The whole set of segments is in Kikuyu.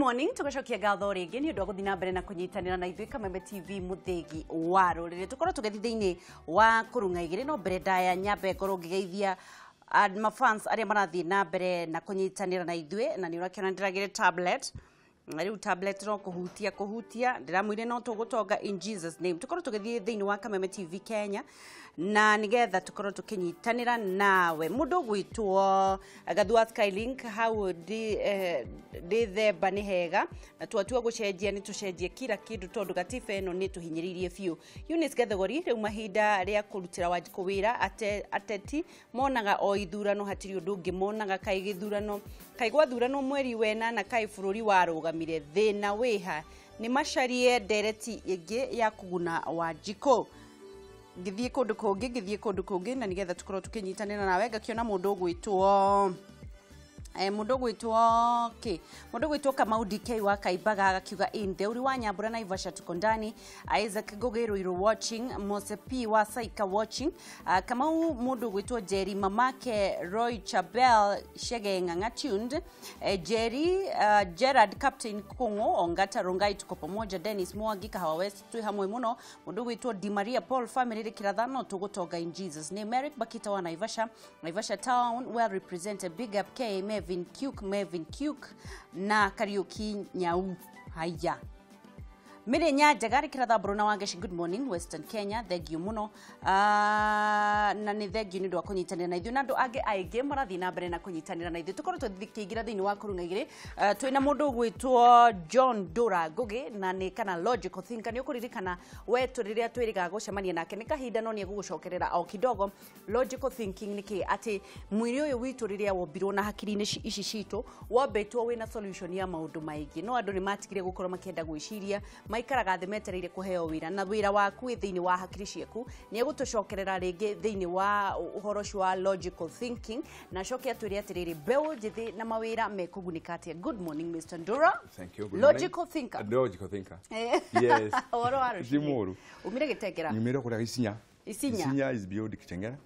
Morning, tugacokia ngatho rĩngĩ nĩ ũndũ wa gũthiĩ na mbere na kũnyitanĩra na ithuĩ Kameme TV mũthĩgi wa rũrĩrĩ. Tũkorwo tũgĩthiĩ thĩinĩ wa kũrung'a igĩrĩ, no mbere ndaya nyambe ngorwo ngĩgeithia mafans arĩa marathiĩ na mbere na kũnyitanĩra na ithuĩ, na nĩ ũrakĩona ndĩragĩre tablet. Na rĩu tablet no kũhutia kũhutia, ndĩramwĩre no tũgũtonga in Jesus name. Tũkorwo tũgĩthiĩ thĩinĩ wa Kameme TV Kenya na nĩgetha tũkorwo tũkĩnyitanĩra nawe. Mũndũ ũgwĩtwo Gathua Skylink, hau ndĩthemba nĩ hega na twatua gũcenjia nĩ tũcenjie kila kĩndũ tondũ gatiba ĩno nĩ tũhinyĩrĩirie biũ. Eunice Gethegori, rĩu mahinda rĩa kũrutĩra Wanjikũ wĩra, ateti monaga o ithurano, hatirĩ ũndũ ũngĩ monaga. Kaĩ gĩthurano, kaĩ gwathuranwo mweri wena na kaĩ bũrũri warũgamire, thĩna wĩha? Nĩ macarie ndereti ĩngĩ ya kũguna Wanjikũ. Ngĩthiĩ kũndũ kũngĩ, ngĩthiĩ kũndũ kũngĩ na nĩgetha tũkorwo tũkĩnyitanĩra nawe, ngakĩona mũndũ ũgwĩtwo mũndũ ũgwĩtwo kĩ, mũndũ ũgwĩtwo Kamau DK wa Kaimbaga agakiuga in Theuri wa Nyambura Naivasha tuko ndani. Isaac Ngugi Ruiru watching, Mose P wa Saika watching, Kamau mũndũ ũgwĩtwo Jerry mamake Roy Chabel Shege Ng'ang'a tuned, Jerry, Gerard Captain Kungo Ongata Rongai tuko pamoja, Dennis Mwangi Kahawa West twi hamwe muno, mũndũ ũgwĩtwo Di Maria Paul family Rĩkĩrathano tũgũtonga in Jesus name, Merrick Bakita wa Naivasha, Naivasha town well represented, big up K Mevin Cuk, Mevin Cuk na Kariuki Nyau. Haya, Mire Nyanjaga Rĩkĩratha Mbũrũ na Wangeshi, good morning Western Kenya, thank you mũno, na nĩ thank you nĩ ũndũ wa kũnyitanĩra na ithuĩ na andũ angĩ aingĩ marathiĩ na mbere na kũnyitanĩra na ithuĩ. Tũkorwo tũkĩingĩra thĩinĩ wa kũrung'a igĩrĩ, twĩna mũndũ ũgwĩtwo John Ndura Ngugi na nĩ kana logical thinker. Nĩ ũkũririkana we rĩrĩa twĩrĩga gũcemania nake nĩ kahinda, no nĩ egũgũcokerera o kidogo. Logical thinking nĩ kĩ? Atĩ mwĩrĩ ũyũ witũ rĩrĩa wombirwo na hakiri-inĩ ici citũ wombĩtwo wĩna solution ya maũndũ maingĩ, no andũ nĩ matigire gũkorwo makĩenda gwĩciria, maikaraga thĩ metereire kũheo wĩra, na wĩra waku wĩ thĩinĩ wa hakiri ciaku. Nĩ egũtũcokerera rĩngĩ thĩinĩ wa ũhoro ũcio wa logical thinking na acoke atwĩre atĩrĩrĩ, mbeũ njĩthĩ na mawĩra mekũgunĩka atĩa. Good morning, Mr. Ndura. Thank you. Good morning. Logical thinker. Logical thinker. Yes. Ũhoro wa Ti rũcinĩ? mũũru. Umire Gĩtengera? Nyumĩre kũrĩa Isinya. Isinya. Isinya is beyond Kitengela.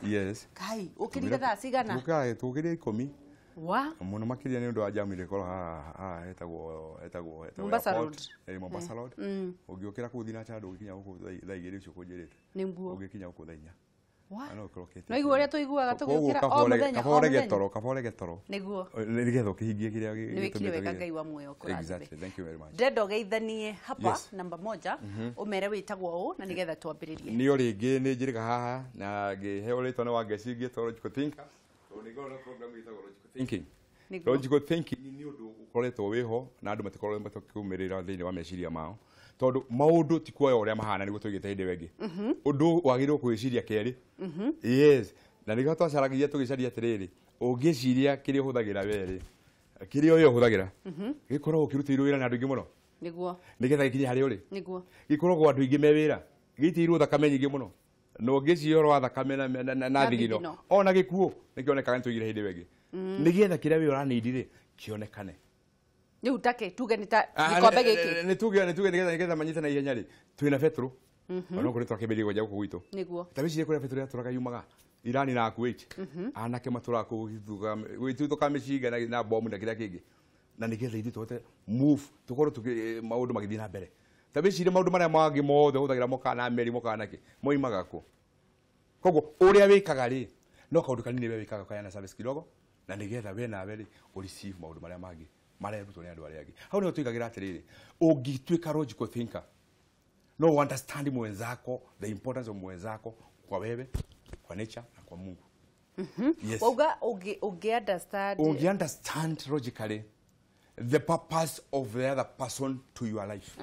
Yes. Kai ũkĩrire thaa cigana? Tũkae tũkĩrire 10. Wa Mũno makĩria nĩ ũndũ wa jamu ĩrĩa ĩkoragwo haha haha hetagwo Mombasa airport. Road. Mombasa Road. Ũngĩũkĩra kũu thinacara ndũgĩkinya gũkũ thaa 2 ũcio kũnjĩrĩte. Nĩguo. Ũngĩkinya gũkũ thaa 4. Wa Na no ũkorwo ũkĩte. No igua ũrĩa tũiguaga Koguo tũgĩũkĩra o mũthenya, kaba o ũrege mũthenya. toro, kaba ũrege toro. Nĩguo. Nĩgetha ũkĩhingie kĩrĩa Nĩ wĩkire gĩtũmĩte wega. gĩthe. Ngai wa muoyo kũrathime. Exactly. Thank you very much. Ndĩrenda ũgeithanie hapa namba moja, ũmere wĩtagwo ũũ na nĩgetha twambĩrĩrie. Nĩ o rĩngĩ nĩ njĩrĩga haha na ngĩheo rĩtwa nĩ Wangeci ngĩtwo logical thinker tondũ nĩ ngoragwo na program ĩtagwo logical thinking. Logical thinking nĩ ũndũ ũkoretwo wĩho na andũ matikoragwo matakĩumĩrĩra thĩinĩ wa meciria mao, tondũ maũndũ ti kuoya ũrĩa mahana nĩguo tũigĩte hĩndĩ ĩyo ĩngĩ. Ũndũ wagĩrĩirwo kwĩciria kerĩ. Yes, na nĩkĩo twacaragia tũgĩcaria atĩrĩrĩ, ũngĩciria kĩrĩa ũhũthagĩra werĩ, kĩrĩa ũyũ ũhũthagĩra gĩkoragwo kĩrutĩirwo wĩra na andũ aingĩ mũno nĩgetha gĩkinye harĩa ũrĩ. Gĩkoragwo andũ aingĩ me wĩra gĩitĩirwo thakame nyingĩ mũno, na ũngĩciria ũhoro wa thakame na Na thigino thigino. ona gĩkuũ nĩkĩonekaga nĩ tũigire hĩndĩ ĩyo ĩngĩ nĩgetha kĩrĩa wĩ ũranĩndi rĩ kĩonekane. Rĩu take tuge nĩ ta Ah, gĩkombe gĩkĩ. Nĩ tuge nĩgetha manyite na ihenya rĩ, twĩna betũrũ ona kũrĩ twakĩmbĩrĩria kwenja gũkũ gwitũ. Ta wĩcirie kũrĩa betũrũ yatũraga yumaga Irani na Kuwait, anake matũraga gwĩtuthũka mĩcinga na bomu na kĩrĩa kĩngĩ, na nĩgetha ithuĩ tũhote move tũkorwo maũndũ magĩthiĩ na mbere. Ta wĩcirie maũndũ marĩa mangĩ mothe hũthagĩra mokaga na meri, mokaga nakĩ, moimaga kũ? Koguo ũrĩa wĩkaga rĩ, no kaũndũ kanini we wĩkaga kayana service kidogo na nĩgetha we nawe rĩ ũreceive maũndũ marĩa mangĩ marerutwo nĩ andũ arĩa angĩ. Hau nĩho tũigagĩra atĩrĩrĩ, ũngĩtuĩka logical thinker no understand mwenzako, the importance of mwenzako kwa wewe, kwa nature na kwa Mungu. Yes. Wauga ũngĩ understand. Ungi understand logically the purpose of the other person to your life.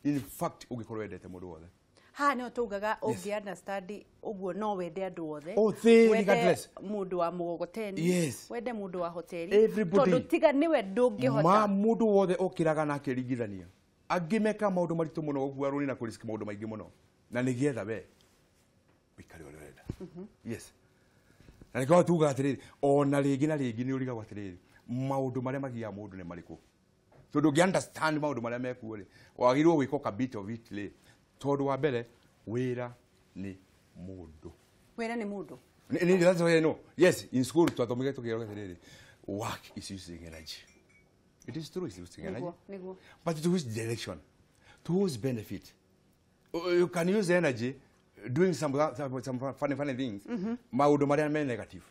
In fact, ũngĩkorwo wendete mũndũ wothe. Haha nĩho tugaga ũngĩ understand ũguo no wende andũ othe. Othe, Wende regardless. mũndũ wa mũgogoteni, wende mũndũ wa hoteli, Everybody. tondũ tiga nĩwe ndũngĩhota. Ma mũndũ wothe ũkĩraga na akĩringithania angĩ meka maũndũ maritũ mũno gũkua rũni na kũrisk maũndũ maingĩ mũno na nĩgetha we ũikare ũrĩa ũrenda. Yes, na nĩkĩo tugaga atĩrĩrĩ, ona rĩngĩ na rĩngĩ nĩ ũrigagwo atĩrĩrĩ, maũndũ marĩa magiaga mũndũ nĩ marĩkũ? Tondũ ũngĩ understand maũndũ marĩa mekuo rĩ, wagĩrĩirwo gwĩka ka bit of it rĩ, tondũ wa mbere wĩra nĩ mũndũ. Wĩra nĩ mũndũ. That's why I know. Yes, in school twathomire tukĩrwo atĩrĩrĩ, work is using energy. It is true it's losing energy. Niguo. But to which direction? To whose benefit? You can use energy doing some funny things. Maundu maria me negative.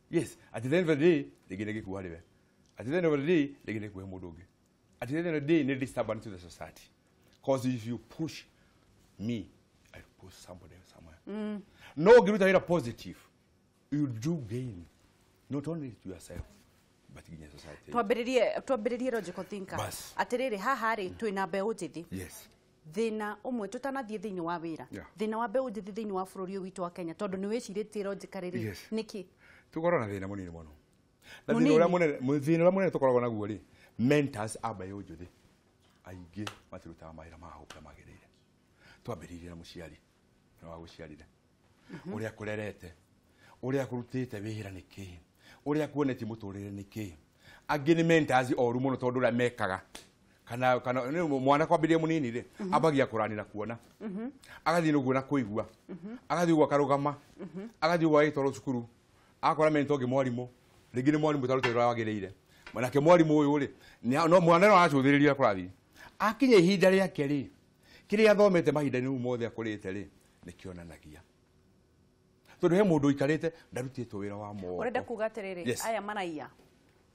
Yes, at the end of the day, rĩngĩ nĩ gĩkuũ harĩ we. At the end of the day, rĩngĩ nĩ kũhe mũndũ ũngĩ. At the end of the day, nĩ disturbance to the society. Because if you push me, I push somebody somewhere. No ũngĩruta wĩra positive, you do gain, not only to yourself, but nginya society. Twambĩrĩrie logical thinker. Atĩrĩrĩ, haha rĩ twĩna mbeũ njĩthĩ. Yes. Thĩna ũmwe tũtanathiĩ thĩinĩ wa wĩra. Thĩna wa mbeũ njĩthĩ thĩinĩ wa bũrũri ũyũ witũ wa Kenya, tondũ nĩ wĩcirĩtie logically rĩ, nĩkĩ? Tũkoragwo na thĩna mũnini mũno. Na thĩna ũrĩa mũnene tũkoragwo naguo rĩ, mentors a mbeũ njĩthĩ aingĩ matirutaga mawĩra mao ũrĩa magĩrĩire. Twambĩrĩirie na mũciari na wagũciarire, ũrĩa akũrerete, ũrĩa akũrutĩte wĩra nĩ kĩĩ, ũrĩa akuonetie mũtũrĩre nĩ kĩĩ. Angĩ nĩ mentors oru mũno tondũ ũrĩa mekaga kana mwana kwambĩrĩria mũnini rĩ, ambagia kũranĩra kuona, agathiĩ ũguo na kũigua, agathiĩ ũguo akarũgama, agathiĩ ũguo agĩtwarwo cukuru, akora mentor ũngĩ mwarimũ, rĩngĩ nĩ mwarimũ ũtarutĩte ũrĩa wagĩrĩire. Nake mwarimũ ũyũ rĩ, no mwana no aracũthĩrĩria kũrathiĩ. Akinya ihinda rĩake rĩ, kĩrĩa athomete mahinda-inĩ mau mothe akũrĩte rĩ, nĩkĩonanagia. Tondũ he mũndũ ũikarĩte ndarutĩtwo wĩra wa moko. Ũrenda kuga atĩrĩrĩ, aya maraiya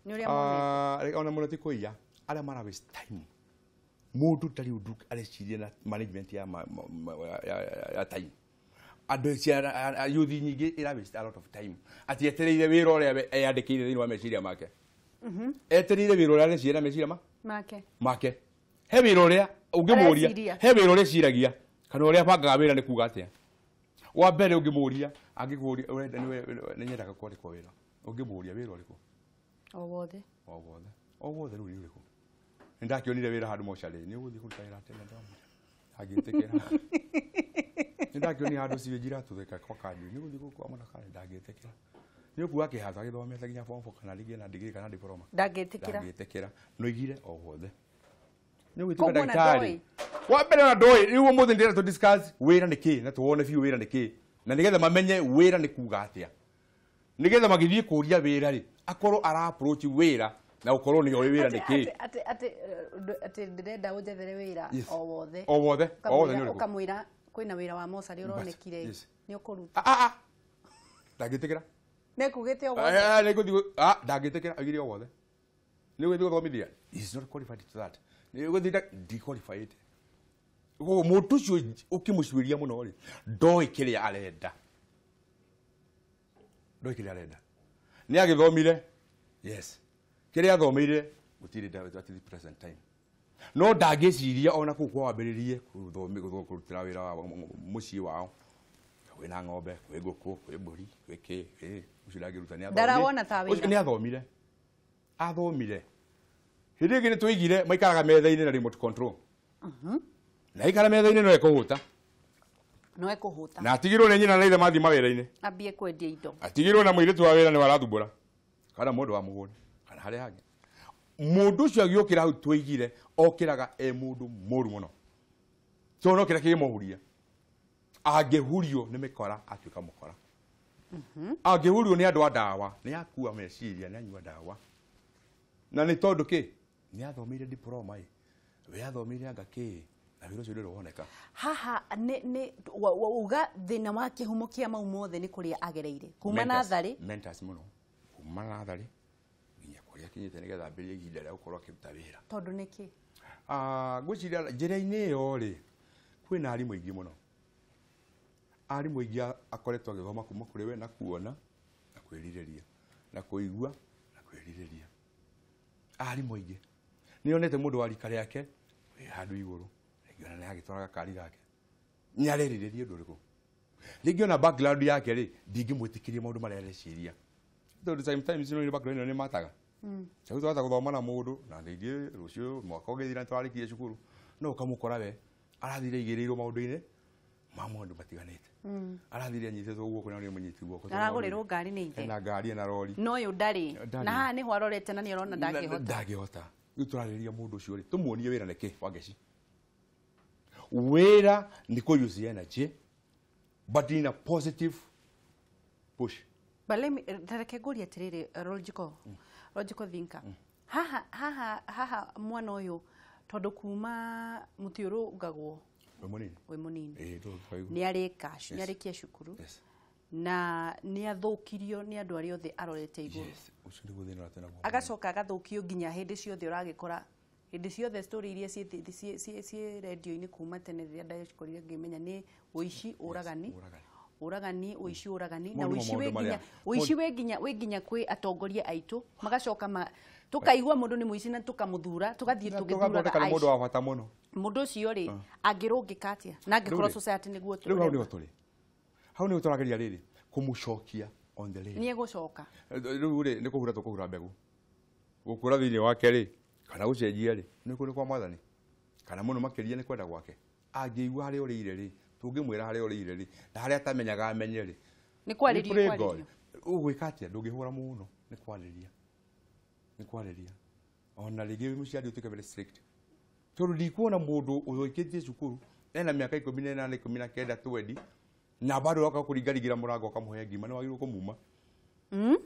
nĩ ũrĩa monete. Ona mũno ti kũiya, arĩa mara waste time. Mũndũ ndarĩ ũndũ areciria na management ya time. Andũ youth nyingĩ ĩra waste a lot of time. Atĩ etereire wĩra ũrĩa eyandĩkĩire thĩinĩ wa meciria make. Etereire wĩra ũrĩa areciria na meciria make. He wĩra ũrĩa ũngĩmũria, he wĩra ũrĩa eciragia kana ũrĩa abangaga wĩra nĩ kuga atĩa. Wa mbere ũngĩmũria, angĩkũria ũrenda nĩ nyendaga kwandĩkwo wĩra. Ũngĩmũria wĩra ũrĩkũ? O wothe. O wothe. O wothe rĩu nĩ ũrĩkũ? Nĩ ndakĩonire wĩra handũ mocarĩ, nĩ ũgũthiĩ kũruta wĩra atĩa? Ndangĩtĩkĩra. Nĩ ndakĩonire handũ sewage iratũthĩka kwa kanjũ, nĩ ũgũthiĩ gũkua mũtakara? Ndangĩtĩkĩra. Nĩ ũkuga kĩhato agĩthomete nginya form 4 kana rĩngĩ na degree kana diploma. Ndangĩtĩkĩra. Ndangĩtĩkĩra. Noigire o wothe. Nĩ ũgũtuĩka ndagĩtarĩ. Wa mbere na ndoĩ, rĩu ũmũthĩ ndĩrenda tũ discuss wĩra nĩ kĩ na tuone biũ wĩra nĩ kĩ, na nĩgetha mamenye wĩra nĩ kuga atĩa. Nĩgetha magĩthiĩ kũria wĩra rĩ, akorwo ara approach wĩra na ũkorwo nĩ oĩ wĩra nĩ kĩ. Atĩ ndĩrenda ũnjethere wĩra o wothe. O wothe, o wothe nĩ ũrĩkũ? Ũkamwĩra kwĩna wĩra wa mocarĩ ũronekire, nĩ ũkũruta. Ndangĩtĩkĩra. Nĩkugĩte o wothe. Nĩngũthiĩ, ndangĩtĩkĩra, oigire o wothe. Nĩ ũgũthiĩ gũthomithia. He is not qualified to that. Nĩ ũgũthiĩ ndi qualified. Koguo mũndũ ũcio ũkĩmũcuĩria mũno rĩ, ndoĩ kĩrĩa arenda. Ndoĩ kĩrĩa arenda. Nĩ agĩthomire, yes. Kĩrĩa athomeire gũtirĩ at the present time. No ndangĩciria ona kũu kwa wambĩrĩrie kũrutĩra wĩra wa mũciĩ wao. Kwĩna ng'ombe, kwĩ ngũkũ, kwĩ mbũri, kwĩ kĩ, ũcio ndangĩruta nĩ athomire. Ndarawona ta wĩra. Nĩ athomire. Athomire. Hĩndĩ ĩngĩ nĩ tũigire maikaraga metha-inĩ na remote control. Na ikara metha-inĩ no ekũhũta. No ekũhũta. Na atigirwo nĩ nyina na ithe mathiĩ mawĩra-inĩ. Ambie kwendia indo. Atigirwo na mũirĩtu wa wĩra nĩ warathumbũra. Kana mũndũ wa mũgũnda, kana harĩa hangĩ. Mũndũ ũcio agĩũkĩra hau tũigire, okĩraga e mũndũ mũru mũno. Tondũ no kĩrĩa kĩmũhuria. Angĩhurio nĩ mĩkora atuĩka mũkora. Angĩhurio nĩ andũ a ndawa, nĩ akua meciria, nĩ anyua ndawa. Na nĩ tondũ kĩ? Nĩ athomeire diploma ĩ. We athomeire anga kĩ? Na wĩra ũcio ndũrĩ woneka. Haha nĩ uga thĩna wa kĩhumo kĩa mau mothe nĩ kũrĩa agereire. Kuma natharĩ. Mentors mũno. Kuma natharĩ nginya kũrĩa akinyĩte nĩgetha ambĩrĩrie ihinda rĩa gũkorwo akĩruta wĩra. Tondũ nĩkĩ? Ngwĩciria njĩra-inĩ ĩyo rĩ, kwĩna arimũ aingĩ mũno. Arimũ aingĩ akoretwo agĩthoma kuma kũrĩ we na kuona na kwĩrirĩria na kũigua na kwĩrirĩria. Arimũ aingĩ. Nĩ onete mũndũ wa rika rĩake wĩ handũ igũrũ, rĩngĩ ona nĩ agĩtwaraga kari gake. Nĩ arerirĩria ũndũ ũrĩkũ? Rĩngĩ ona background yake rĩ, ndingĩmwĩtĩkĩria maũndũ marĩa areciria. Tondũ sometimes no background ĩno nĩ mataga. Rĩu twahota gũthoma na mũndũ na rĩngĩ rũciũ mwaka ũngĩthira nĩtwarĩkirie cukuru, no ũkamũkora we arathire igĩrĩirwo maũndũ-inĩ ma maũndũ matiganĩte. Arathire anyitĩtwo guoko na nĩ mũnyiti guoko. Aragũrĩrwo ngari nĩ ithe. Ena ngari ena rori. No ũyũ ndarĩ. Na haha nĩho arorete na nĩ arona ndangĩhota. Ndangĩhota. Rĩu tũrarĩrĩria mũndũ ũcio rĩ, tũmuonie wĩra nĩkĩ Wangeci. Wĩra nĩ kũ use energy but in a positive push. But let me reke ngũrie atĩrĩrĩ, logical thinker. Haha haha haha mwana ũyũ tondũ kuma mũtĩ ũrũngagwo wĩ mũnini nĩ arĩkia cukuru na nĩ athũkirio nĩ andũ arĩa othe arorete igũrũ. Agacoka agathũkio nginya hĩndĩ ciothe ũragĩkora hĩndĩ ciothe story iria ciĩ radio-inĩ kuma tene rĩrĩa ndacikorire ngĩmenya nĩ ũici ũragani ũragani ũici ũragani na ũici wĩ nginya kwĩ atongoria aitũ magacoka tukaigua mundu ni muici na tukamuthura tugathie tugithuraga aici mundu wa bata muno mundu ucio ri angirungika atia na angikorwo society niguo tu riu hau niho turi hau niho turageria riri kumucokia on the lane ni egucoka riu ri ni kuhura tukuhura mbegu gukura thiini wake ri kana gucenjia ri ni kuri kwa mwathani kana muno makiria ni kwenda gwake angiigua haria uriire ri tungimwira haria uriire ri na haria atamenyaga amenye ri ni kwariria kwariria ugwika atia ndungihura muno ni kwariria ni kwariria ona rĩngĩ mũciari ũtuĩke very strict tondũ ndikuona mũndũ ũthũkĩtie cukuru ena mĩaka 18 19 20 na bado waka kũringaringĩra mũrango ũkamũhe ngima nĩ wagĩrĩirwo kũmuma.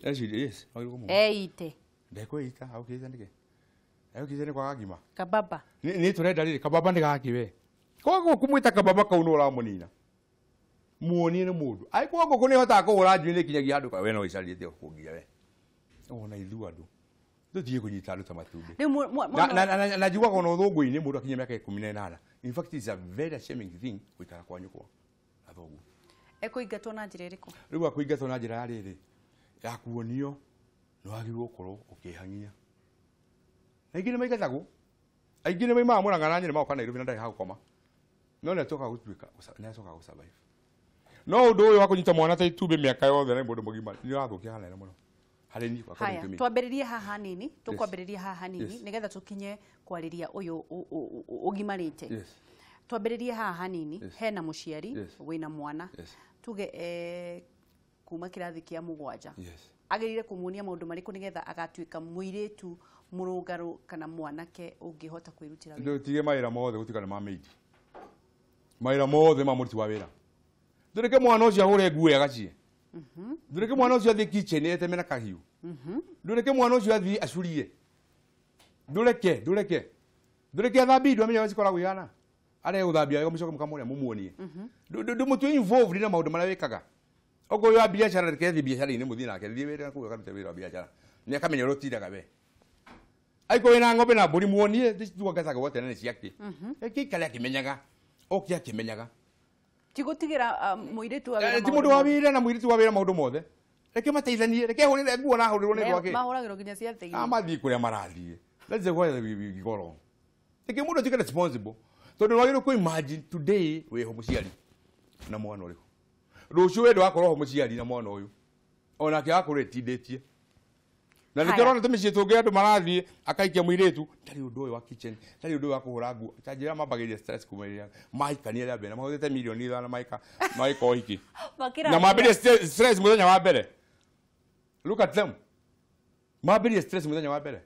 Yes, wagĩrĩirwo kũmuma eite ndekwĩita agũkĩte nĩkĩ agũkĩte nĩ kwaga ngima kababa nĩ tũrenda rĩrĩ kababa nĩ gakĩ we koguo kũmwĩta kababa kau nĩ ũramũnina muonie nĩ mũndũ angĩkorwo ngũkũ nĩ ĩhotaga kũhũra njuĩrĩ nĩ ĩkinyagia handũ we no ĩcarĩtie tiga kũngia we ona ithuĩ andũ tutie kunyita andu ta matumbi na njiguaga ona ũthũngũ-inĩ mũndũ akinyia mĩaka 18. In fact it's a very shaming thing gũikara kwa nyũkwa na thoguo. Ekũingatwo na njĩra ĩrĩkũ? Rĩu akũingatwo na njĩra ya rĩrĩ ya kuonio nĩ wagĩrĩirwo gũkorwo ũkĩhang'ia na aingĩ nĩ maingatagwo aingĩ nĩ maimaga Murang'a na Nyĩrĩ magoka Nairobi na ndarĩ ha gũkoma no nĩ acokaga gũtuĩka nĩ acokaga gũsurvive. No ũndũ ũyũ wa kũnyita mwana ta itumbĩ mĩaka yothe na mũndũ mũgima nĩ ũrathũkia hanene mũno. Haya, twambĩrĩrie haha hanini tukwambĩrĩria haha hanini nigetha tukinye kwarĩria ũyũ ũgimarĩte. Twambĩrĩrie haha hanini hena mũciari wĩna mwana tuge kuma kĩrathi kĩa mũgwanja agĩrĩire kũmuonia maũndũ marĩkũ nigetha agatuĩka mũirĩtu mũrũngarũ kana mwanake ũngĩhota kwĩrutĩra wĩra. Tige mawĩra mothe gũtuĩka nĩ ma maid mawĩra mothe ma mũruti wa wĩra ndũreke mwana ũcio ahũre nguo agacie ndũreke mwana ũcio athiĩ kitchen eteme na kahiũ ndũreke mwana ũcio athiĩ acurie ndũreke athambie indo amenye ũrĩa cikoragwo ihana arĩa gũthambia wega mũcoke mũkamũrĩa mũmuonie ndũmũtue involved na maũndũ marĩa wĩkaga okorwo wa biacara reke athiĩ biacara-inĩ mũthiĩ nake thiĩ wĩra kũu akarute wĩra wa biacara nĩ akamenya ũrĩa ũtindaga we angĩkorwo wĩna ng'ombe na mbũri muonie tuangacaga gwate na nĩ ciake reke aikare akĩmenyaga oke akĩmenyaga ti gũtigĩra mũirĩtu wa wĩra ti mũndũ wa wĩra na mũirĩtu wa wĩra maũndũ mothe reke mateithanie reke ahũrĩre nguo na ahũrĩrwo nĩ gwake mahũragĩrwo nginya ciathĩ-inĩ mathiĩ kũrĩa marathiĩ that's why we go wrong reke mũndũ atuĩke responsible tondũ wagĩrĩirwo kũ imagine today wĩho mũciari na mwana ũrĩkũ rũciũ we ndwakorwo ho mũciari na mwana ũyũ onake agakorwo etindĩtie na nĩkĩo ũrona tũmĩciĩ tũngĩ andũ marathiĩ akaikia mũirĩtu ndarĩ ũndũ ũyũ wa kitchen ndarĩ ũndũ ũyũ wa kũhũra nguo ta njĩra mambagĩrĩria stress kuma rĩrĩa mahikania rĩa mbere na mahũthĩrĩte mirioni 5 maika ũhiki na mambĩrĩrie stress mũthenya wa mbere. Look at them mambĩrĩrie stress mũthenya wa mbere.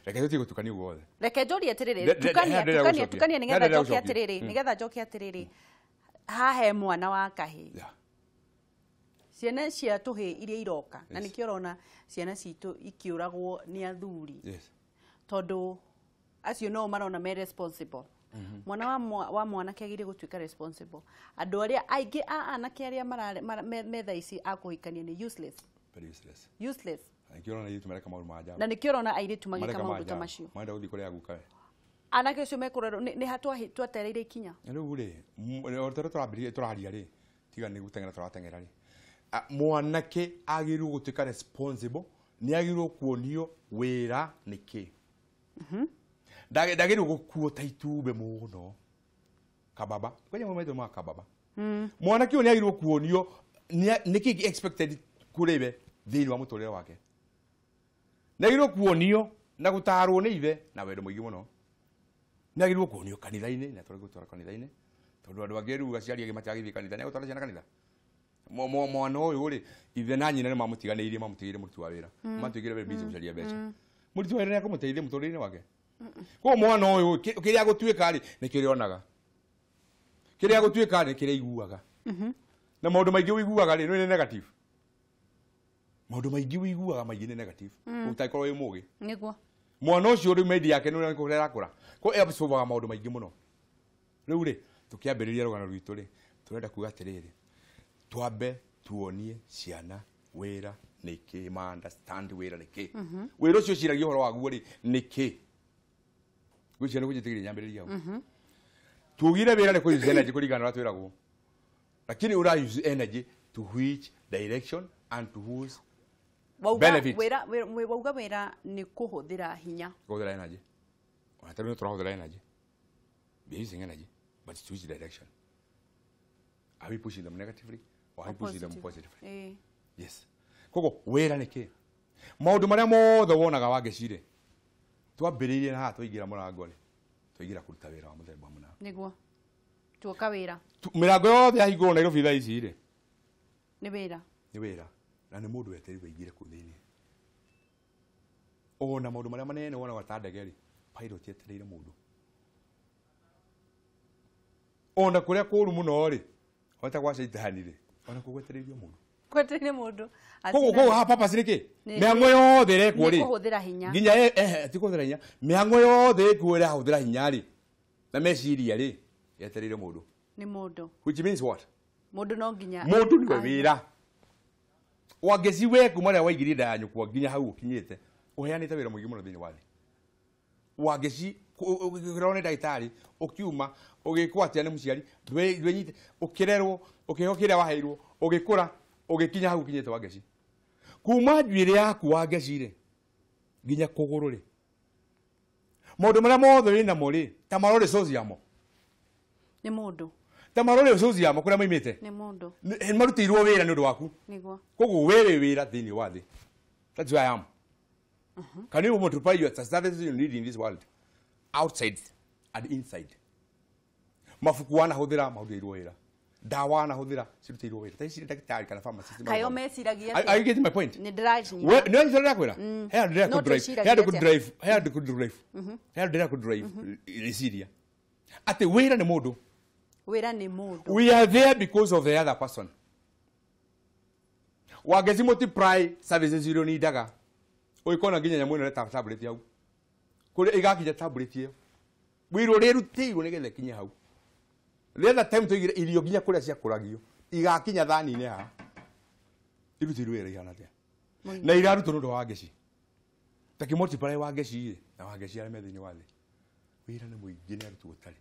Reke tũtige gũtukania ũguo wothe reke njũrie atĩrĩrĩ tukania tukania nĩgetha njoke atĩrĩrĩ nĩgetha njoke atĩrĩrĩ hahe mwana wa kahĩĩ ciana cia tũhĩĩ iria iroka na nĩkĩo ũrona ciana citũ ikĩũragwo nĩ athuri tondũ acio no marona me responsible. Mwana wa mwanake agĩrĩire gũtuĩka responsible. Andũ arĩa aingĩ a anake arĩa me thaa ici a kũhikania nĩ useless. Very useless. Useless. Na nĩkĩo ũrona airĩtu mareka maũndũ ma ajabu. Na nĩkĩo ũrona airĩtu magĩka maũndũ ta macio. Marenda gũthiĩ kũrĩa guka we. Anake acio mekũrerwo nĩ ha twatereire ikinya. Rĩu rĩ o ta ũrĩa tũrambĩrĩria tũraria rĩ tiga nĩ gũteng'era tũrateng'era rĩ mwanake agĩrĩirwo gũtuĩka responsible nĩ agĩrĩirwo kuonio wĩra nĩ kĩ ndagĩrĩirwo gũkuo ta itumbĩ mũno kababa kwenya maitho ma kababa mwanake ũyũ nĩ agĩrĩirwo kuonio nĩ kĩ expected kũrĩ we thĩinĩ wa mũtũrĩre wake nĩ agĩrĩirwo kuonio na gũtarwo nĩ ithe na wendo mũingĩ mũno nĩ agĩrĩirwo kuonio kanitha-inĩ na tũrĩ gũtwara kanitha-inĩ tondũ andũ angĩ rĩu aciari angĩ matiragĩthiĩ kanitha nĩ agũtwara ciana kanitha mwana ũyũ rĩ ithe na nyina nĩ mamũtiganĩirie mamũtigĩire mũruti wa wĩra matuĩkire very busy gũcaria mbeca mũruti wa wĩra nĩ akũmũteithia mũtũrĩre-inĩ wake koguo mwana ũyũ kĩrĩa agũtuĩka rĩ nĩ kĩrĩa onaga kĩrĩa agũtuĩka nĩ kĩrĩa aiguaga na maũndũ maingĩ ũiguaga rĩ nĩ negative maũndũ maingĩ ũiguaga maingĩ nĩ negative ũtangĩkorwo wĩ mũgĩ nĩguo Mwana ũcio rĩu mendi yake nĩ ũrĩa ĩrakũra. Ko absorbaga maũndũ maingĩ mũno. Rĩu rĩ, tũkĩambĩrĩria rũgano rwitũ rĩ, tũrenda kuga atĩrĩrĩ, twambe tuonie ciana wĩra nĩ kĩ, ma understand wĩra nĩ kĩ. Wĩra ũcio ũciragia ũhoro waguo rĩ nĩ kĩ. Gwĩciria nĩ kũnjĩtĩkĩria nyambĩrĩria hau. Tugire wĩra nĩ kũ use energy kũringana na ũrĩa twĩragwo. Lakini ura use energy to which direction and to whose benefit. Wĩra wauga wĩra nĩ kũhũthĩra hinya. Kũhũthĩra energy. Ona tarĩu tũrahũthĩra energy. We are using energy, but to which direction? Are we pushing them negatively or are we pushing them positively? Yes. Koguo wĩra nĩ kĩ? Maũndũ marĩa mothe wonaga wangecire twambĩrĩirie na haha twaingĩra mũrango rĩ, twaingĩra kũruta wĩra wa mũthemba mũna. Nĩguo. Tuoka wĩra. Mĩrango yothe yahingũrwo Nairobi thaa ici rĩ, nĩ wĩra. Nĩ wĩra. Na nĩ mũndũ wetereirwo aingĩre kũu thĩinĩ. Ona maũndũ marĩa manene wonaga ta ndege rĩ, pilot etereire mũndũ. Ona kũrĩa kũũru mũno rĩ, ona gwa caitani rĩ, ona kũu gwetereirio mũndũ. Gwetereire mũndũ. Koguo haha purpose nĩ kĩ? Mĩhang'o yothe ĩrekwo rĩ, nĩ kũhũthĩra hinya. Nginya ti kũhũthĩra hinya. Mĩhang'o yothe ĩkuo ĩrahũthĩra hinya rĩ, na meciria rĩ, yetereire mũndũ. Nĩ mũndũ. Which means what? Mũndũ no nginya. Mũndũ nĩwe wĩra. Wangeci we kuma rĩrĩa waingĩrire nda ya nyũkwa nginya hau ũkinyĩte, ũheanĩte wĩra mũingĩ mũno thĩinĩ wa thĩ. Wangeci ũkĩrorwo nĩ ndagĩtarĩ, ũkiuma, ũgĩkwo atĩa nĩ mũciari, ndwĩnyite, ũkĩrerwo, ũkĩheo kĩrĩa waheirwo, ũgĩkũra, ũgĩkinya hau ũkinyĩte Wangeci. Kuma njuĩrĩ yaku Wangeci rĩ, nginya kũgũrũ rĩ, maũndũ marĩa mothe wĩnamo rĩ, ta marore source yamo. Nĩ mũndũ. Ta marore source yamo kũrĩa maimĩte. Nĩ mũndũ. Marutĩirwo wĩra nĩ ũndũ waku. Nĩguo. Koguo we wĩ wĩra thĩinĩ wa thĩ. That's where I am. Can you multiply your services you need in this world? Outside and inside. Mabuku wanahũthĩra mahũthĩirwo wĩra. Ndawa wanahũthĩra cirutĩirwo wĩra. Ta ici ndagĩtarĩ kana pharmacist. Kayo meciragia atĩa? Are you getting my point? Nĩ ndĩracinyita. We nĩ ndĩrenda kwĩra. He andũ ndĩrenda kũ drive. He andũ kũ drive. He andũ kũ drive. He andũ ndĩrenda kũ drive rĩciria. Atĩ wĩra nĩ mũndũ. Wĩra nĩ mũndũ. We are there because of the other person. Wangeci multiply services iria ũnindaga. Ũgĩkona nginya nyamũ ĩno ĩreta tablet hau. Kũrĩa ĩgakinya tablet ĩyo. Wĩra ũrĩa ĩrutĩirwo nĩgetha ĩkinye hau. The other time tũigire irio nginya kũrĩa ciakũragio igakinya thani-inĩ haha. Irutĩirwo wĩra ihana atĩa? Na irarutwo nĩ ũndũ wa Wangeci. Ta kĩ multiply Wangeci rĩ, na Wangeci arĩa me thĩinĩ wa thĩ. Wĩra nĩ mũingĩ nĩ arutwo ũtarĩ.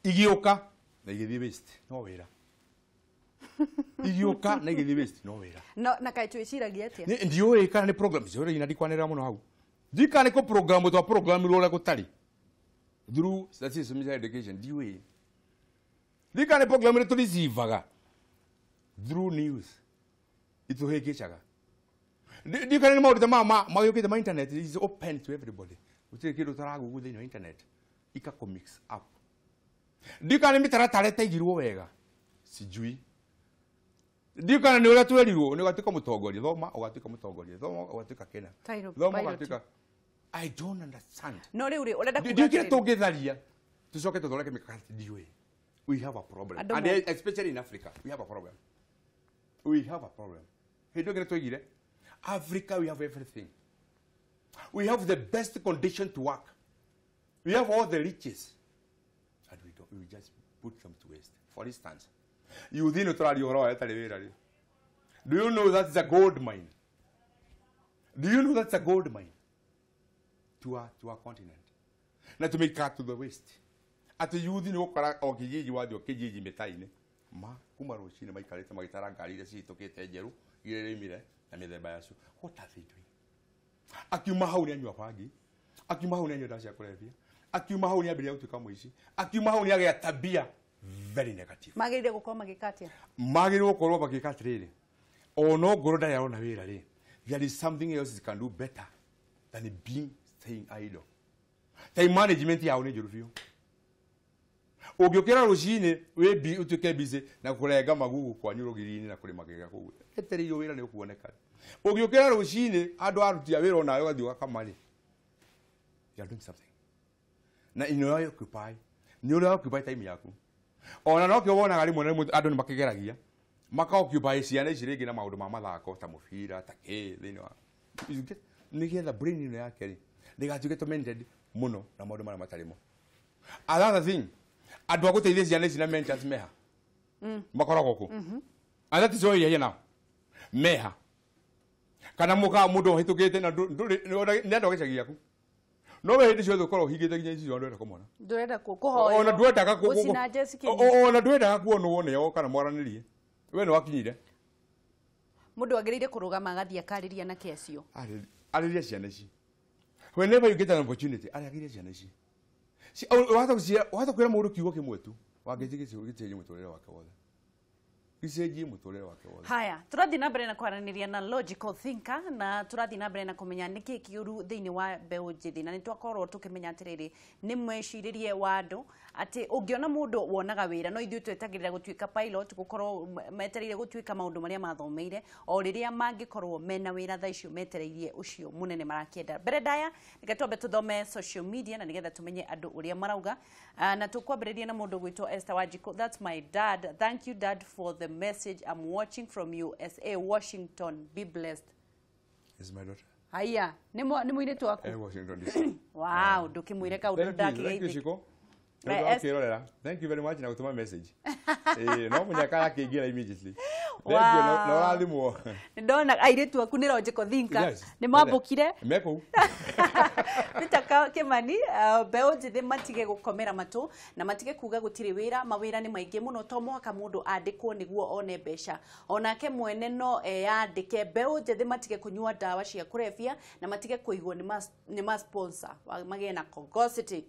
Igĩũka na igĩthiĩ waste, no wĩra. Igĩũka na igĩthiĩ waste, no wĩra. No, na kaĩ twĩciragia atĩa? Ndiũĩ kana nĩ program, ndiũĩ na ndikwanĩrĩra mũno hau. Ndiũĩ kana nĩ kũ program twa programirwo ũrĩa gũtarĩ. Through the system of education, ndiũĩ. Ndiũĩ kana nĩ program ĩrĩa tũreceivaga through news itũhĩngĩcaga. Ndiũĩ kana nĩ maũndũ ta maya magĩũkĩte ma internet is open to everybody. Gũtirĩ kĩndũ ũtaragoogle thĩinĩ wa internet ikakũ mix up. Ndiũĩ kana nĩ mĩtaratara ĩtaigirwo wega. Sijui. Ndiũĩ kana nĩ ũrĩa twerirwo nĩ ũgatuĩka mũtongoria, thoma ũgatuĩka mũtongoria, thoma ũgatuĩka kĩna. Thoma ũgatuĩka. I don't understand. No rĩu rĩ, ũrenda kuga Ndiũĩ kĩrĩa atĩrĩrĩ. tũngĩtharia tũcoke tũthondeke mĩkakati, ndiũĩ. We have a problem. Andũ And especially in Africa, we have a problem. We have a problem. Hĩndĩ ĩyo twaigire, Africa we have everything. We have the best condition to work. We have all the riches. And we don't, we just put them to waste. For instance, you think tũraria ũhoro wa ĩtarĩ wĩra rĩ. Do you know that's a gold mine? Do you know that's a gold mine? To our continent. Na to make to the waste. Atĩ youth nĩ gũkora o kijiji wathiĩ o kijiji mĩta-inĩ. Ma kuma rũcinĩ maikarĩte magĩtara ngari iria cihĩtũkĩte njerũ, iria iraumire na mĩthemba yacio. What are they doing? Akiuma hau nĩ anyua bangi, akiuma hau nĩ anyua ndawa cia kũrebia, akiuma hau nĩ ambĩrĩria gũtuĩka mũici, akiuma hau nĩ agĩa tabia very negative. Magĩrĩire gũkorwo magĩka atĩa? Magĩrĩirwo gũkorwo magĩka atĩrĩrĩ, ona ngorwo ndarĩ arona wĩra rĩ, there is something else you can do better than being staying idle. Time management yao nĩ njũru biũ. Ũngĩũkĩra rũcinĩ wĩ ũtuĩke busy na kũrenga magugu kwanyu rũgiri-inĩ na kũrĩma kĩga kũu, etereirwo wĩra nĩ ũkuoneka. Ũngĩũkĩra rũcinĩ andũ aruti a wĩra onawe ũgathiĩ ũgakama rĩ, you are doing something. Na nĩ ũra occupy, nĩ ũra occupy time yaku. Ona nokĩo wonaga rĩmwe na rĩmwe andũ nĩ makĩgeragia maka occupy ciana ici rĩngĩ na maũndũ ma mathako ta mũbira ta kĩ thĩinĩ wa. You get? Nĩgetha brain ĩno yake rĩ ndĩgatuĩke tormented mũno na maũndũ marĩa matarĩ mo. Another thing, andũ a gũteithia ciana ici na mentors meha makoragwo kũ? And that is why we are here now. Meha kana mũka mũndũ ũhĩtũkĩte na nĩ andũ a gĩcagi gĩaku, no we hĩndĩ ciothe ũkorwo ũhingĩte nginya icio ndũrenda kũmona, ndũrenda kũhoywo, ona ndwendaga ona ndwendaga kuonwo nĩo kana mwaranĩrie, we nĩ wakinyire. Mũndũ agĩrĩire kũrũgama agathiĩ akarĩria anake acio. Arĩria ciana ici. Whenever you get an opportunity, arĩagĩria ciana ici. Wahota kwĩra mũndũ kiugo kĩmwe tu, wangĩthiĩ gĩcenjie mũtũrĩre wake wothe. Gĩcenjie mũtũrĩre wake wothe. Haya, tũrathiĩ na mbere na kwaranĩria na logical thinker, na tũrathiĩ na mbere na kũmenya nĩkĩ kĩũru thĩinĩ wa mbeũ njĩthĩ, na nĩtwakorwo tũkĩmenya atĩrĩrĩ nĩ mwĩcirĩrie wa andũ atĩ ũngĩona mũndũ wonaga wĩra, no ithuĩ twetagĩrĩra gũtuĩka pilot, gũkorwo metereire gũtuĩka maũndũ marĩa mathomeire, o rĩrĩa mangĩkorwo mena wĩra thaa icio metereirie ũcio mũnene marakĩenda. Mbere ndaya reke twambe tũthome social media na nĩgetha tũmenye andũ ũrĩa marauga, na tũkwambĩrĩria na mũndũ ũgwĩtwo Esther Wanjikũ. That's my dad. Thank you dad for the message. I'm watching from USA, Washington. Be blessed. This is my daughter. Haya, nĩ mũirĩtu waku? Washington DC. Wow, ndũkĩmwĩre kaũndũ ndakĩgeithĩka. Thank you very much na gũtũma message. No mũnyaka yakĩingĩra immediately. Thank you, na ũrathimwo. Nĩndona airĩtu aku nĩ logical thinker. Nĩ mambũkire. Me kũu. Peter Kimani, mbeũ njĩthĩ matige gũkomera matũ na matige kuga gũtirĩ wĩra, mawĩra nĩ maingĩ mũno, to mũhaka mũndũ andĩkwo nĩguo one mbeca. Onake mwene no eyandĩke. Mbeũ njĩthĩ matige kũnyua ndawa cia kũrebia na matige kũigwo nĩ ma sponsor, magĩe na congosity.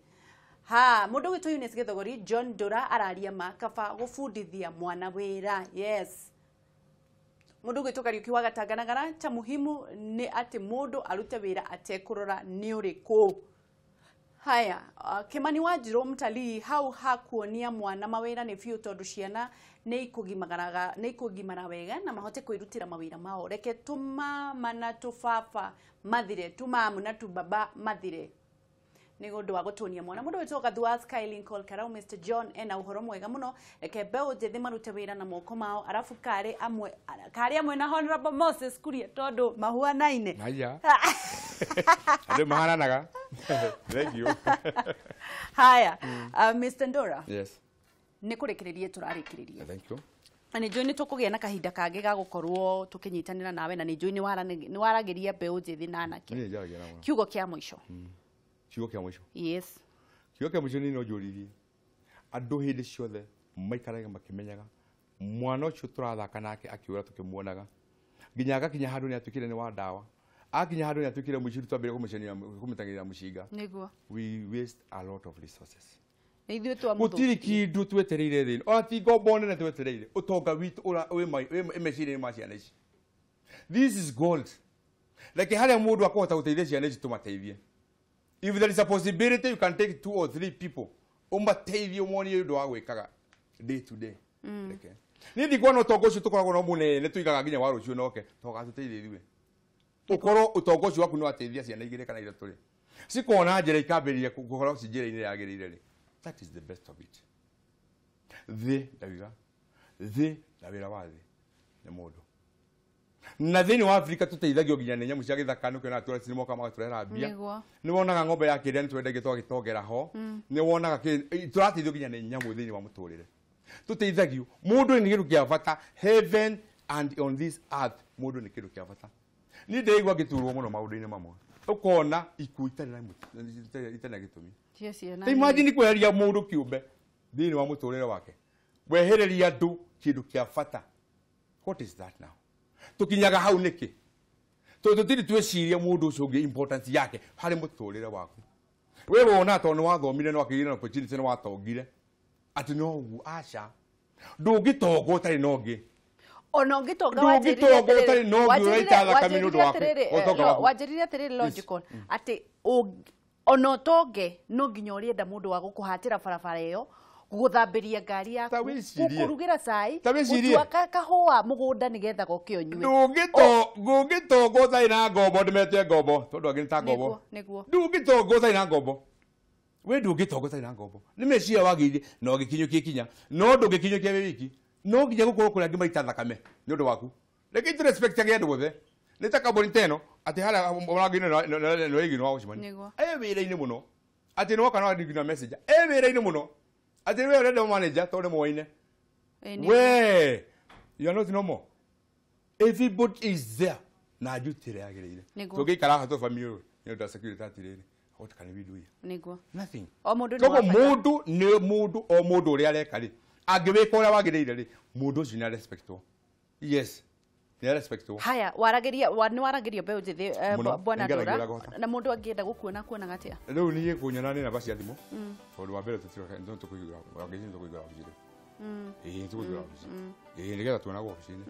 Ha, mũndũ witũ Eunice Gĩthogori, John Ndura araria ma kaba gũbundithia mwana wĩra. Yes. Mũndũ gwĩtwo Kariũki wa Gatanganagara, cha muhimu nĩ atĩ mũndũ arute wĩra atekũrora nĩ ũrĩkũ. Haya, Kimani Wanjirũ mtalii, hau hakuonia mwana mawĩra nĩ biũ tondũ ciana nĩ ikũgimara wega na mahote kwĩrutĩra mawĩra mao. Reke tũmama na tũbaba mathire, tũmamu na tũbaba mathire nĩ ũndũ wa gũtũnia mwana. Mũndũ wĩtwo Gathua Sky Lincoln Karau, Mr John ena ũhoro mwega mũno, reke mbeũ njĩthĩ marute wĩra na moko mao, arabu karĩ amwe na Honorable Moses Kuria tondũ mahuanaine. Haya. Andũ mahananaga. Thank you. Haya, Mr Ndura. Yes. Nĩ kũrĩkĩrĩria tũrarĩkĩrĩria. Thank you. Na nĩ njũĩ nĩ tũkũgĩa na kahinda kangĩ ga gũkorwo tũkĩnyitanĩra nawe, na nĩ njũĩ nĩ waragĩria mbeũ njĩthĩ na anake. Kiugo kĩa mũico. Kiugo kĩa mũico. Yes. Kiugo kĩa mũico nĩ no njũririe andũ hĩndĩ ciothe maikarage makĩmenyaga mwana ũcio tũrathaka nake akĩũra tũkĩmuonaga nginya agakinya handũ nĩ atuĩkire nĩ wa ndawa, akinya handũ nĩ atuĩkire mũici, twambĩrĩria kũmũteng'eria mũcinga. Nĩguo. We waste a lot of resources. Nĩ ithuĩ twamũthũkirie. Gũtirĩ kĩndũ twetereire thĩ, ona ti ngombo nene twetereire, ũtonga witũ wĩ meciria-inĩ ma ciana ici. This is gold. Reke harĩa mũndũ akũhota gũteithia ciana ici tũmateithie. If there is a possibility you can take 2 or 3 people, ũmateithie ũmonie ũndũ wa gwĩkaga day to day. Reke. Niĩ ndikuona ũtonga ũcio tũkoragwo na mũnene tũigaga nginya wa rũciũ noke, tũgatũteithia ithuĩ. Ũkorwo ũtonga ũcio waku nĩ wateithia ciana 2 kana 3 rĩ, cikona njĩra ikambĩrĩria gũkorwo ci njĩra-inĩ yagĩrĩire rĩ, that is the best of it. Thĩ ndauga, thĩ na wĩra wa thĩ nĩ mũndũ. Na thĩinĩ wa Afrika tũteithagio nginya nĩ nyamũ cia gĩthaka, nĩ ũkĩona tourists nĩ mokaga magatũrehera mbia. Nĩ wonaga ng'ombe ya kĩrĩa nĩ twendagia twagĩtongera ho, nĩ wonaga tũrateithio nginya nĩ nyamũ thĩinĩ wa mũtũrĩre. Tũteithagio, mũndũ nĩ kĩndũ kĩa bata, heaven and on this earth, mũndũ nĩ kĩndũ kĩa bata. Niĩ ndĩraigua ngĩturwo mũno maũndũ-inĩ mamwe, ũkona ikuũ itarĩ na gĩtũmi. Ta imagine kweheria mũndũ kĩũmbe thĩinĩ wa mũtũrĩre wake, wehereria andũ kĩndũ kĩa bata. What is that now? Tukinyaga hau nĩkĩ? Tondũ tũtirĩ tweciria mũndũ ũcio ũngĩ importance yake harĩ mũtũrĩre waku. We wona tondũ nĩ wathomire nĩ wakĩgĩire na opportunity nĩ watongire, atĩ no ũguo, aca. Ndũngĩtonga ũtarĩ na ũngĩ. Ona ũngĩtonga wanjĩrire atĩrĩrĩ logical atĩ ona ũtonge no nginya ũrĩenda mũndũ wa gũkũhatĩra barabara ĩyo, gũgũthambĩria ngari yaku, gũkũrugĩra cai, gũtua kahũa mũgũnda nĩgetha goke ũnyue. Ndũngĩtonga ũtarĩ na ngombo, ndĩmete ngombo tondũ angĩ nĩ ta ngombo. Ndũngĩtonga ũtarĩ na ngombo. We ndũngĩtonga ũtarĩ na ngombo. Nĩ meciria wagĩrĩire na ũgĩkinyũkia ikinya, no ndũngĩkinyũkia wĩ wiki. No nginya gũkorwo kũrĩ angĩ maita thakame nĩ ũndũ waku. Reke tũ respect age andũ othe. Nĩ ta kambuni ta ĩno atĩ harĩa mũrango-inĩ nĩ waigino wa gũcemania. E wĩra-inĩ mũno. Atĩ nĩ woka no nginya message. E wĩra-inĩ mũno. Atĩ we ũrenda manager tondũ nĩ mwoine. We, you are not normal. Everybody is there. Na duty ĩrĩa yagĩrĩire. Tũngĩikara haha tũbamio nĩ ũndũ wa security atĩrĩrĩ. What can we do here? Nĩguo. Nothing. O mũndũ nĩ wa bata. Mũndũ nĩ mũndũ, o mũndũ ũrĩa areka rĩ, angĩwĩka ũrĩa wagĩrĩire rĩ, mũndũ ũcio nĩ respectwo. Yes. Nĩ respectwo. Haya, waragĩria nĩ waragĩria mbeũ njĩthĩ bwana Ndura. Na mũndũ angĩenda gũkuona kuonaga atĩa? Rĩu niĩ kunyona nĩ namba cia thimũ. Tondũ wa mbere tũtiroka tũkũigũra tũkũigũra obici rĩ. Ĩĩ tũkũigũra obici. Ĩĩ nĩgetha tuonagwo obici-inĩ.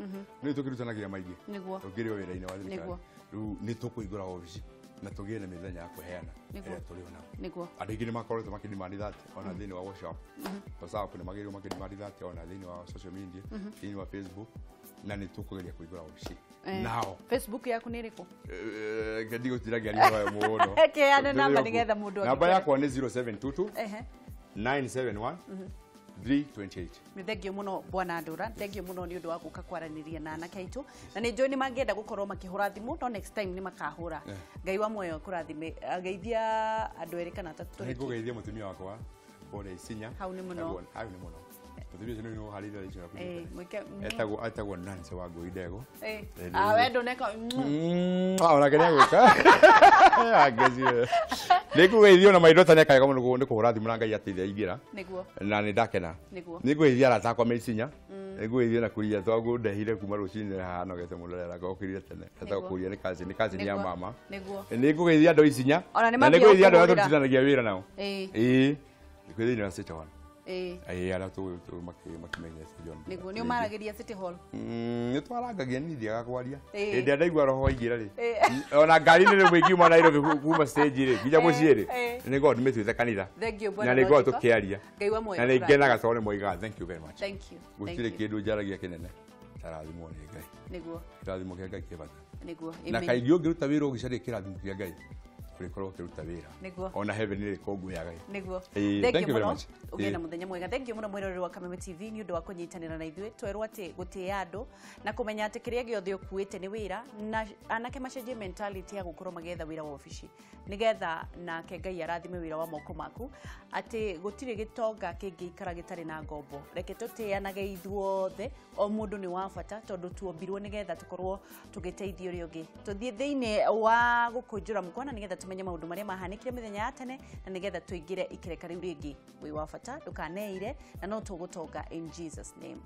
Nĩ tũkĩrutanagia maingĩ. Nĩguo. Tũngĩrĩ o wĩra-inĩ wa thirikari. Rĩu nĩ tũkũigũra obici. Na tũgĩe na mĩthenya ya kũheana ĩrĩa tũrĩ o nao. Nĩguo. Andũ aingĩ nĩ makoretwo makĩdemand that ona thĩinĩ wa WhatsApp. WhatsApp nĩ magĩrĩirwo makĩdemand that ona thĩinĩ wa social media, thĩinĩ wa Facebook, na nĩ tũkũgeria kũhingũra obici. Nao. Facebook yaku nĩ ĩrĩkũ? Ndigũtinda ngĩaria ũhoro mũno. Kĩheane namba nĩgetha mũndũ. Namba yakwa nĩ 0722 971 328. Nĩ thengio mũno bwana Ndura, thengio mũno nĩ ũndũ wa gũka kwaranĩria na anake aitũ, na nĩ njũĩ nĩ mangĩenda gũkorwo makĩhũra thimũ, no next time nĩ makahũra. Ngai wa muoyo akũrathime. Geithia andũ erĩ kana atatũ. Nĩ ngũgeithia mũtumia wakwa kũrĩa Isinya. Hau nĩ mũno. Hau nĩ mũno. Mũtumia ũcio nĩ ũharĩirie icio na etagwo Nancy wa Ngũi Ndegũ. We ndũneka. Onake nĩ agũka. Angeci. Nĩ ngũgeithio na maitho tane kaega mũno nĩ kũhũra thimũ na Ngai ateithia ingĩra. Nĩguo. Na nĩ ndakena. Nĩguo. Nĩ ngũgeithia arata akwa me Isinya. Nĩ ngũgeithia na kũria twagu ndehire kuma rũcinĩ haha nogete mũno rĩrĩa okĩrire tene. Etagwo kũria nĩ cousin ya mama. Nĩguo. Nĩ ngũgeithia andũ a Isinya. Na nĩ ngũgeithia andũ arĩa tũrutithanagia wĩra nao. Ĩĩ. Nĩ thĩinĩ wa City Hall. Ĩĩ arĩa makĩmenya John. Nĩguo nĩ ũmaragĩria City Hall. Nĩ twarangagia nĩ thiaga kwaria. Hĩndĩ ĩrĩa ndaigua roho waingĩra rĩ. Ona ngari-inĩ rĩmwe ingiuma Nairobi kuma stage rĩ nginya mũciĩ rĩ. Nĩ ngoragwo ndĩmĩtuĩte kanitha. Na nĩ ngoragwo tũkĩaria. Na nĩ ngenaga tondũ nĩ moigaga thank you very much. Thank you. Gũtirĩ kĩndũ njaragia kĩnene tarathimwo nĩ Ngai. Nĩguo. Kĩrathimo kĩa Ngai kĩ bata. Nĩguo. Na kaingĩ ũngĩruta wĩra ũgĩcaria kĩrathimo kĩa Ngai ũrĩkorwo ũkĩruta wĩra. Nĩguo. Ona heaven nĩ ĩrĩkũnguyaga. Nĩguo. Thank you very much. Ũgĩe na mũthenya mwega. Thank you mũno mwĩroreri wa Kameme TV nĩ ũndũ wa kũnyitanĩra na ithuĩ. Twerwo atĩ gũtĩĩa andũ na kũmenya atĩ kĩrĩa gĩothe ũkuĩte nĩ wĩra, na anake macenjie mentality ya gũkorwo magĩetha wĩra wa obici nĩgetha nake Ngai arathime wĩra wa moko maku, atĩ gũtirĩ gĩtonga kĩngĩikara gĩtarĩ na ngombo. Reke tũtĩanage ithuothe, o mũndũ nĩ wa bata tondũ tuombirwo nĩgetha tũkorwo tũgĩteithia ũrĩa ũngĩ. Tũthiĩ thĩinĩ wa gũkũnjũra mũkwana nĩgetha tũmenye maũndũ marĩa mahanĩkire mĩthenya ya tene, na nĩgetha tũingĩre ikereka rĩu rĩngĩ. Wĩ wa bata, ndũkaneire, na no tũgũtonga in Jesus name.